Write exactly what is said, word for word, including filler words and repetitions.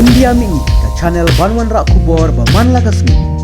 India Mihngi, ka channel ban wanrah khubor ba man la ka sngi.